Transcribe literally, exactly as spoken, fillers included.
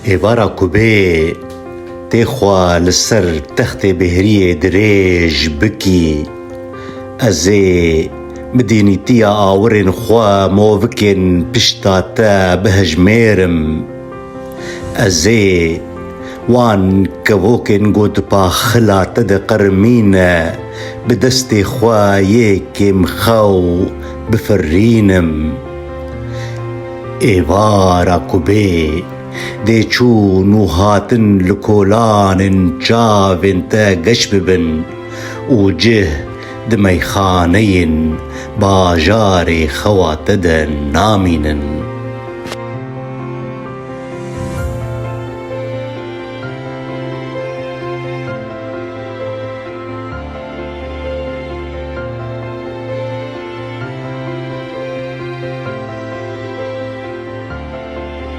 Êvara ku bê tê xwe li ser textê bêhriyê dirêj bikî, ez ê bi dînîtiya awirên xwe movikên pişta te bihejmêrim. Ez ê wan kevokên ku di paxila te de qirmîne, bi destê xwe yê kêmxew bifirînim. Êvara ku bê dê çûn û hatin li kolanên çavên te geş bibin û cih di meyxaneyên bajarê xewa te de namînin.